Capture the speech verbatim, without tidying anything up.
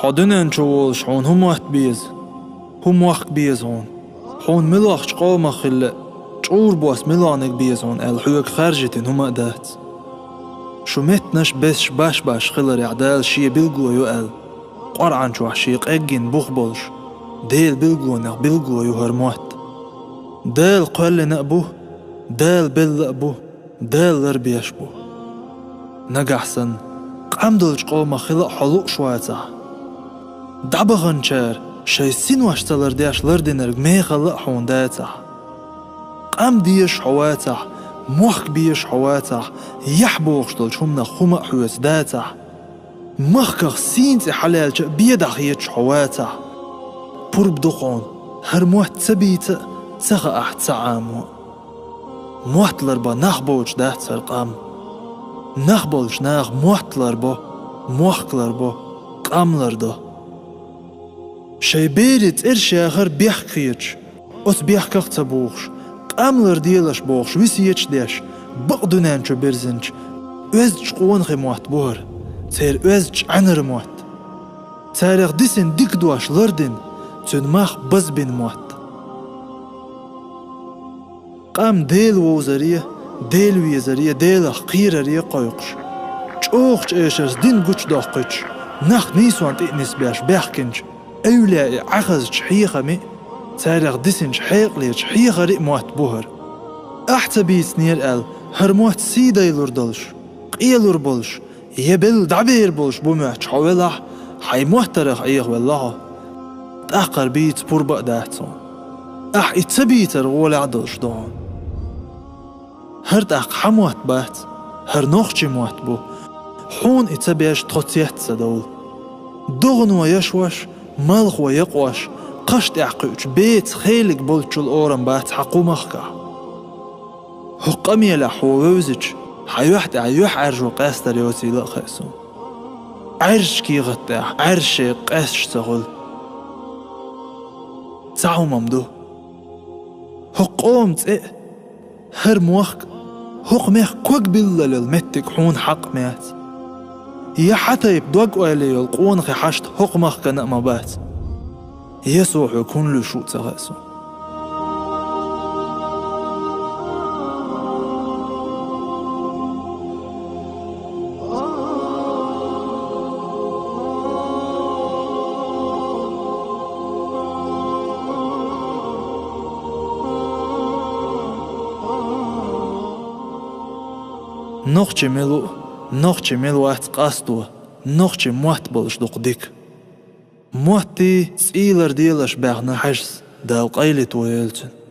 Хьо дуьнен чу волуш хьуна хӀун мотт беза? ХӀун мохк беза хьуна? Хьуна муьлхачу къомах хилла, чӀура бос муьлханиг беза хьуна аьлла, хьоьга хаьржийтина хӀума а дац. Шу меттанаш бесаш баш-баш хиларехь Дала Шен билгало ю аьлла, Къуръан чохь Шен къеггина бух болуш, Делан билгалонех билгало ю хӀара мотт. Дала кхоьллина а бу, Дала белла а бу, Дала ларбеш а бу. Нагахь санна, къам долчу къомах хила а хьо лууш вацахь, дӀабаханчара шайн синош ца лардеш лардинарг мехала а хьуна дацахь, къам дезаш хьо вацахь, мохк безаш хьо вацахь, яхь бохуш долчу хӀуманах хӀума а хьоьца дацахь, махках сийна цӀе хьалаьлча а бен дӀахеташ хьо вацахь, пурба ду хьуна, хӀара мотт ца бийца а, ца хаахь ца Ӏамо а. Мотт ларбан нах боцуш дац хӀара къам. Нах болчу наха мотт ларбо, мохк ларбо, къам лардо. Шайн берийн цӀераш яхар бехк хеташ, оцу бехках а ца бухуш, къам ларделаш бохуш весеташ а деш, бакъ дуьнен чу бирзинчу оьздачу къонахийн мотт бу хӀара, церан оьздачу Ӏаьнара мотт. Царах дисина дика дош лардина, цуьнан мах базбина мотт. Къам Дела вовзаре, Дела везаре, Делах кхераре кхойкхуш, чӀогӀачу эшарца дин гучудоккхуьйтуш, нах нийсонан тӀе а нисбеш баьхкинчу эвлаяийн Ӏаьхазчу хьехамийн а, царах дисинчу хьекъалечу хьехарийн а мотт бу хӀара. Ахь ца бийцинера аьлла, хӀара мотт сий дайлур долуш, къелур болуш, я белла дӀабер болуш бу моьттуш хьо велахь, хьайн моттарах Ӏехавелла хьо. ТӀаккха хӀара бийца пурба а дац хьуна. Ахь и ца бийцар гӀолехь а долуш ду хьуна. ХӀара тӀаккха хьан мотт бац, хӀара нохчийн мотт бу. Хьуна и ца беш тхо цец ца довла. ДогӀано яшош, малхо якъош, кхаш тӀехь кхуьучу беца хелиг болччул орам бац хьан кху махкахь. ХӀокху къамелехь хьо вевзича, хьан юьхь тӀехь юьхьӀаьржо къаьстар йоцийла а хаьа суна. Ӏаьржачу кехат тӀехь Ӏаьржа шайга къаьсташ ца хуьлу. Цхьа хӀума-м ду. ХӀокху къоман цӀе а, хӀара мохк а, хӀокху мехкан ког билла йолу меттиг хьуна хьакъ ма яц. Я хьан тайпа дог-ойла йолу къонахий хьашт хӀокху махкана а ма бац. Я со хьоьга хӀунда луьйш ву а ца хаьа суна. Нохчи мила ву, нохчи мила вац къасто, нохчи мотт болуш дукха дика. Моттий цӀийлар делаш баьхна хьажас, Дала къайле тоелла цуьнан.